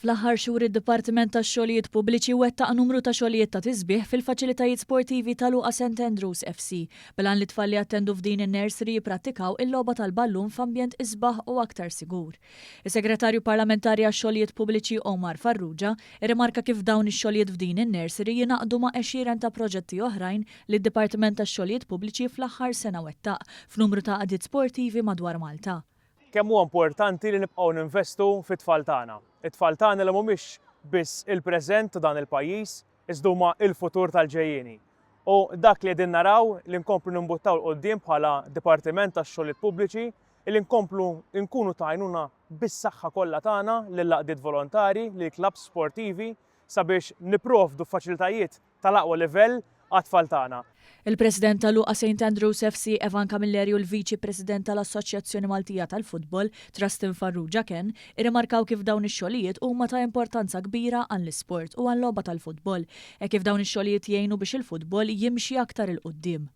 Fl-aħħar xhur id-Dipartiment tax-Xogħlijiet Pubbliċi wettaq numru ta' xogħlijiet ta' tisbiħ fil-faċilitajiet sportivi ta' Luqa St Andrews FC bil-għan li t-tfal li jattendu f'din in-nursery jipprattikaw il-logħba tal-ballun f'ambjent isbaħ u aktar sigur. Is-Segretarju Parlamentari għax-Xogħlijiet Pubbliċi Omar Farrugia rrimarka kif dawn ix-xogħlijiet f'din in-nursery jingħaqdu ma' għexieren ta' proġetti oħrajn li d-Dipartiment tax-Xogħlijiet Pubbliċi fl-aħħar sena wettaq f'numru ta' għaqdiet sportivi madwar Malta. Kemm huwa importanti li nibqgħu ninvestu fit-tfal tagħna. It-tfal tagħna li mhumiex biss il-preżent ta' dan il-pajjiż, iżda huma l-futur tal-ġejjieni. U dak li qegħdin naraw li nkomplu nimbuttaw 'l quddiem bħala Dipartiment tax-Xogħlijiet Pubbliċi, li nkomplu nkunu ta' għajnuna bis-saħħa kollha tagħna lill-għaqdiet volontari, lill-klabbs sportivi sabiex nipprovdu faċilitajiet tal-aqwa livell għat-tfal tagħna. Il-President ta' Luqa St Andrews FC Evan Camilleri u l-Viċi President tal-Assoċjazzjoni Maltija tal-Futbol, Trustin Farrugia Ken, irrimarkaw kif dawn ix-xogħlijiet huma ta' importanza kbira għall-isport u għal-logħba tal-futbol, hekk kif dawn ix-xogħlijiet jgħinu biex il-futbol jimxi aktar 'il quddiem.